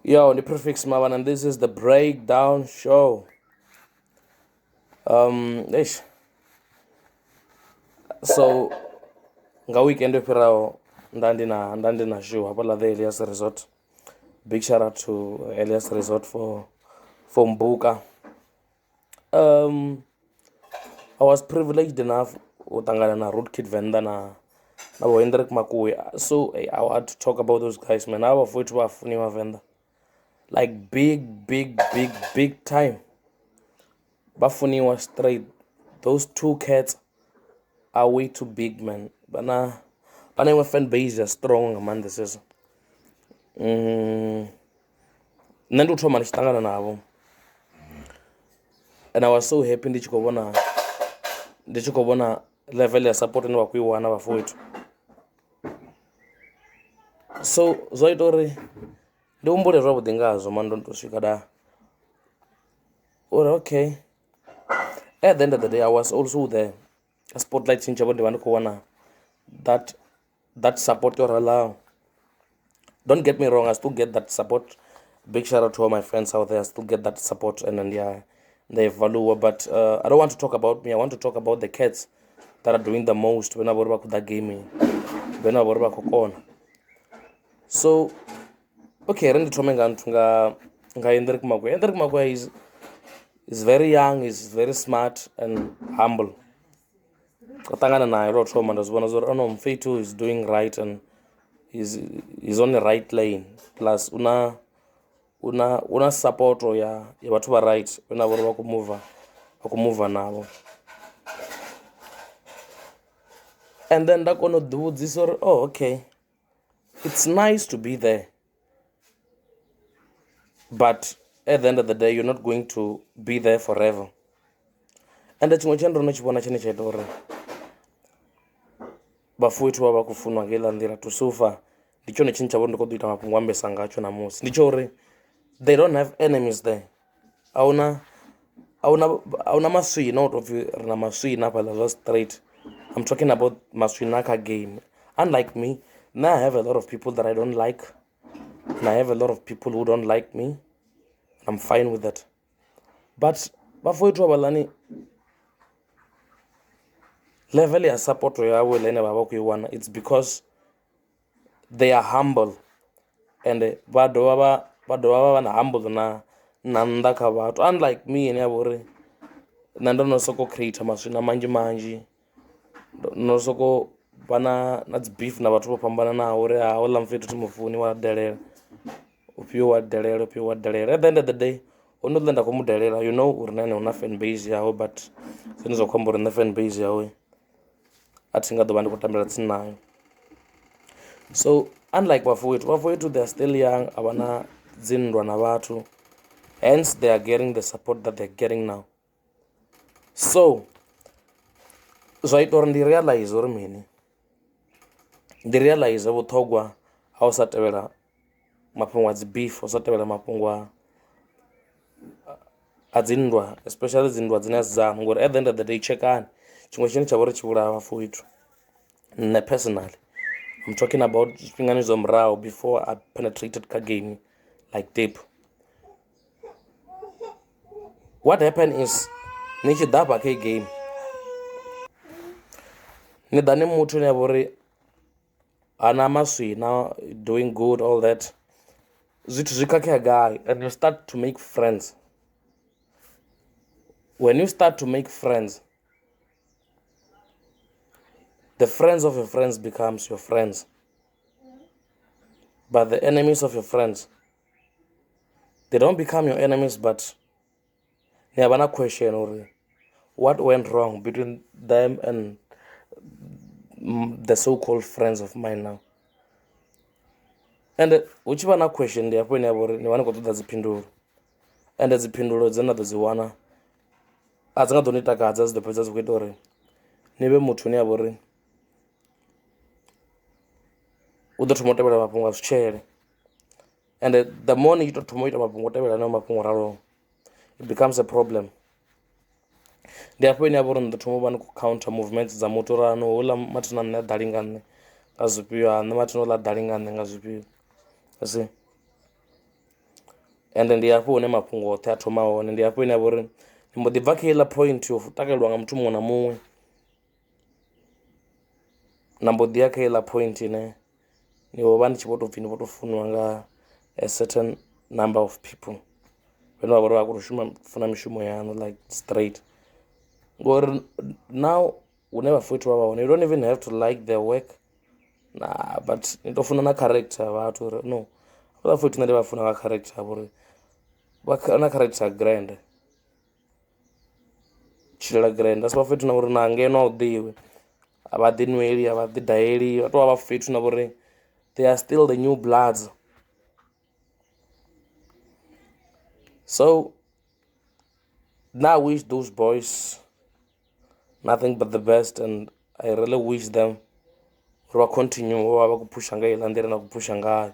Yo, ndi Prefix Mabana and this is the Breakdown Show. Eish. So nga weekend yo fhiraho nda ndi na nda ndi na show hafhaḽa the Elias Resort. Big shout out to Elias Resort for mbuka. I was privileged enough u ṱangana na Root Kid Venda na vho Hendrik Makuya. So I want to talk about those guys, man. Ava vafowethu va funiwa Venda. Like big, big, big, big time. Va funiwa straight. Those two cats are way too big, man. Vana iṅwe fan base ya strong nga maanḓesesa. Nṋe ndi u thoma ndi tshi ṱangana navho and I was so happy ndi tshi khou vhona level ya support ine vha khou i wana vhafowethu. So zwa ita uri ndi humbule zwavhuḓi ngazwo mani ndo to swika da uri okay, at the end of the day I was also there spotlight tshine tsha vho ndi vha ndi khou wana that support yo ralaho. Don't get me wrong, I still get that support. Big shout out to all my friends out there. I still get that support and then yeah, they value. But I don't want to talk about me. I want to talk about the cats that are doing the most when I work with that gaming. When I work with. So okay, ri ndi thome nga nthu nga Hendrik Makuya. Hendrik Makuya is very young, is very smart and humble. Ro ṱangana naye lwo thoma nda zwi vhona zwa uri oh no, Mfethu is doing right and he's on the right lane. Plus una support ya vhathu vha right vhane vha uri vha khou move navho. And then nda kona u ḓi vhudzisa uri oh okay, it's nice to be there, but at the end of the day you're not going to be there forever. And tshiṅwe tshine ndo no tshi vhona tshine tsha ita uri vhafuwi vha vha khou funwa nga heiḽa nḓila to so far, ndi tshone tshine tsha vha uri ndi khou ḓo ita mafhungo ambesa ngatsho ṋamusi, ndi tsha uri they don't have enemies there. Ahuna maswina u tou pfhi ri na maswina hafhaḽa zwa straight. I'm talking about maswina kha game. Unlike me, now I have a lot of people that I don't like, and I have a lot of people who don't like me. I'm fine with that. But vhafuwi havhaḽani level ya support yavho ine vha vha khou i wana, it's because they are humble and vha dovha vha vha na humble na nnḓa kha vhathu. Unlike me ine ya vha uri nṋe ndo no soko creator maswina manzhi manzhi, ndo no soko vha na dzi beef na vhathu vho fhambananaho uri ha houḽa mfethu thi mufuni wa delela, ufhio wa delela, ufhio wa delela. At the end of the day hono ḽe nda khou mu delela, you know uri na ene hu na fan base yawe, but zwine zwa khou amba uri nṋe fan base yawe a thi nga ḓo vha ndi khou tambela tsini nayo. So unlike vhafuwethu, vhafuwethu they are still young, a vha na dzinndwa na vhathu, hence they are getting the support that they are getting now. So zwa ita uri ndi realize uri mini, ndi realize vhuṱhogwa ha u sa tevhela mafhungo a dzi beef, u sa tevhela mafhungo a dzinndwa, especially dzinndwa dzine a si dzaṋu, ngori at the end of the day tshekani tshiṅwe tshine tsha vha uri tshi vhulaha vhafuwethu. Nṋe personally I'm talking about zwifhingani zwa murahu before I penetrated kha game like deep. What happened is ni tshi ḓa hafha kha game ni ḓa ni muthu ane a vha uri hana maswina, doing good, all that, zwithu zwi khakhea gai, and you start to make friends. When you start to make friends, the friends of your friends becomes your friends, but the enemies of your friends, they don't become your enemies, but ni a vha na question uri what went wrong between them and the so-called friends of mine now. And hu tshi vha na question ndi hafho ine ya vha uri ni vha ni khou ṱoḓa dziphindulo, and dziphindulo dze na ḓo dzi wana a dzi nga ḓo ni takadza, dzi ḓo fhedza dzi khou ita uri ni vhe muthu ane a vha uri u ḓo thoma u tevhela mafhungo a zwitshele. And the more ni tshi tou thoma u ita mafhungo o tevhela haneyo mafhungo o raloho, it becomes a problem. Ndi hafho ine ya vha uri ni ḓo thoma u vha ni khou counter movements dza muthu uri ano houḽa mathina nṋe a ḓali nga nṋe nga zwifhio, ha nṋe mathina houḽa a ḓali nga nṋe nga zwifhio. See? Ende ndi hafho hune mafhungo oṱhe a thoma hone, ndi hafho ine ha vha uri ni mbo ḓi bva kha heiḽa point yo takaleliwa nga muthu muṅwe na muṅwe na mbo ḓi ya kha heiḽa point ine ni vho vha ni tshi vho tou pfhi ni vho tou funiwa nga a certain number of people vhane vha vha uri vha khou shuma funa mishumo yaṋu like straight. Ngori now hune vhafowethu vha vha hone you don't even have to like their work na but ni to funa na character ya vhathu uri no vha fothi nṋe ndi vha funa nga character yavho uri vha na character grand tshilela grand asi vha fhethu na uri na ngeno a u ḓivhi a vha ḓi nweli a vha ḓi daeli vha tou vha vha fhethu na uri they are still the new bloods. So now I wish those boys nothing but the best and I really wish them uri vha continue vha vha khou phusha nga heiḽa nḓila na khou phusha ngayo,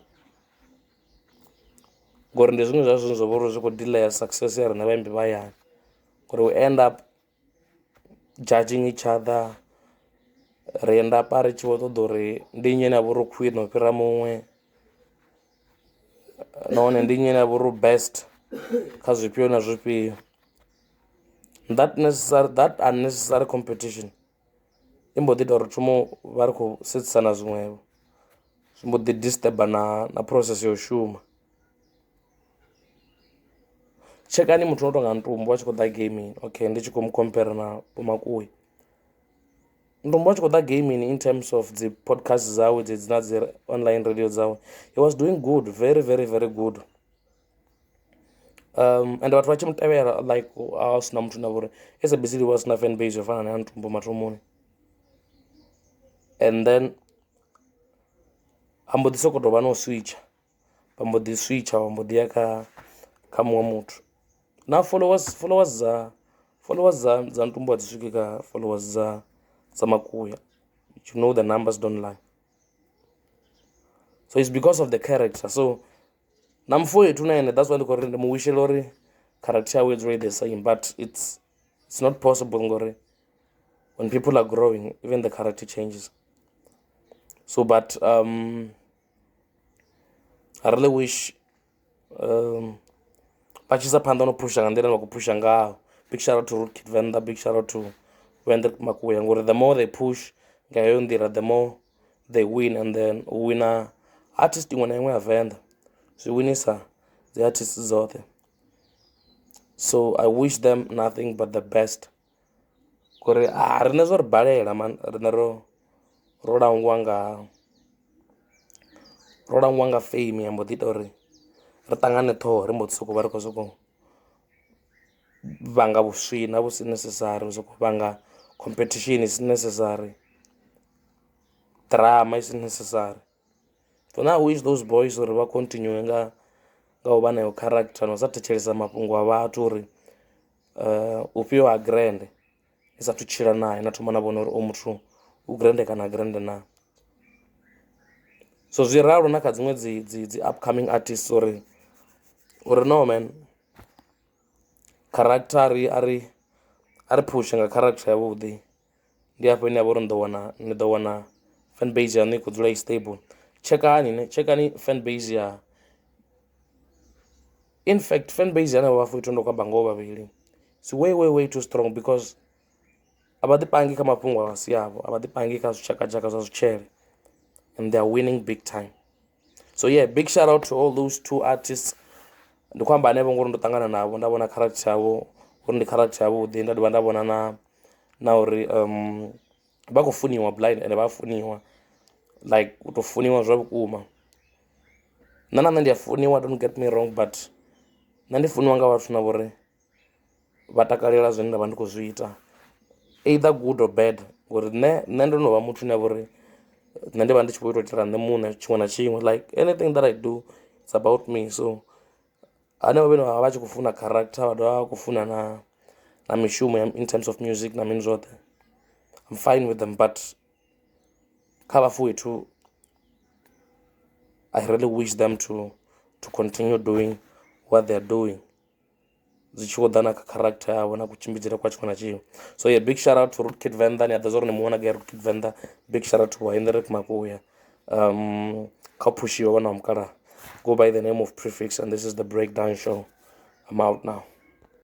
ngori ndi zwiṅwe zwa zwithu zwo vha uri zwi khou delaya success ya riṋe vhaimbi vha hayani, ngori we end up judging each other, ri end up ri tshi vho ṱoḓa uri ndi nnyi ane a vha uri u khwine u fhira muṅwe, nahone ndi nnyi ane a vha uri u best kha zwifhio na zwifhio. That necessary, that unnecessary competition i mbo ḓi ita uri thome vha ri khou sedzisana zwiṅwevho, zwi mbo ḓi disturb na process ya u shuma. Tshekani muthu no tonga Ntumbu a tshi khou ḓa gaming, okay ndi tshi khou mu compare na Vho Makuya. Ntumbu a tshi khou ḓa gaming in terms of dzi podcast dzawe dzedzi na dzi online radio dzawe, he was doing good, very very very good. And vhathu vha tshi mu tevhela like a sina muthu na vhori SABC was na fan base yo fana na ya Ntumbu mathomoni, and then ha mbo ḓi sokou tou vha na u switcher, vha mbo ḓi switcher vha mbo ḓi ya kha muṅwe muthu. Na followers dza Ntumbu a dzi swiki kha followers dza Makuya, you know the numbers don't lie. So it's because of the character. So na mufowethu na ene that's why ndi khou ri ndi mu wishela uri character yawe i dzule i the same, but it's not possible ngori when people are growing even the character changes. So but I really wish vha tshi isa phanḓa no phusha nga nḓila ine vha khou phusha ngayo. Big shout out to Rootkid Venḓa, big shout out to Hendrik Makuya, ngori the more they push nga heyo nḓila the more they win, and then u wina artist iṅwe na iṅwe ya Venḓa zwi winisa dzi artist dzoṱhe. So I wish them nothing but the best, ngori a riṋe zwo ri balela man, riṋe ro langwa nga ro langwa nga fame ya mbo ḓi ita uri ri ṱangane ṱhoho, ri mbo ḓi sokou vha ri khou sokou vhanga vhuswina vhu si necessary, u sokou vhanga competition i si necessary, drama i si necessary. So now I wish those boys uri vha continue nga u vha nayo character na u sa thetshelesa mafhungo a vhathu uri ufhio ha grand ni sathu tshila naye na thoma na vhona uri o muthu u grand kana grand na. So zwi ralo na kha dziṅwe dzi upcoming artists uri no man, character a ri phushe nga character yavhuḓi, ndi hafho ine ya vha uri ni ḓo wana fan base yaṋu i khou dzula i stable. Tshekani ne, tshekani fan base ya, in fact fan base ya hanevha vhafuwi ndo khou amba ngoho vhavhili, it's way way way too strong because a vha ḓi pangi kha mafhungo a si avho, a vha ḓi pangi kha zwitshakatshaka zwa zwitshele, and they are winning big time. So yeah, big shout out to all those two artists. Ndi khou amba hanevho ngori ndo ṱangana navho nda vhona character yavho uri ndi character yavhuḓi, nda dovha nda vhona na uri vha khou funiwa blind and vha funiwa like u tou funiwa zwa vhukuma. Nṋe na nṋe ndi a funiwa, don't get me wrong, but nṋe ndi funiwa nga vhathu na vhori vha takalela zwine nda vha ndi khou zwi ita, either good or bad, ngori nṋe ndo no vha muthu ane a vha uri nṋe ndi vha ndi tshi vho tou itela nṋe muṋe tshiṅwe na tshiṅwe, like anything that I do it's about me. So hanevho vhane vha vha tshi khou funa character vha dovha vha khou funa na mishumo in terms of music na mini zwoṱhe, I'm fine with them. But kha vhafuwethu I really wish them to continue doing what they are doing, zwi tshi vho ḓa na kha character yavho na kutshimbidzele kwa tshiṅwe na tshiṅwe. So yeah, big shout out to Rootkid Venḓa, ni a ḓivha uri ni muṅwe na Rootkid Venḓa. Big shout out to Hendrik Makuya, kha phushiwe vhana vha mukalaha. Go by the name of Prefix, and this is the Breakdown Show. I'm out now.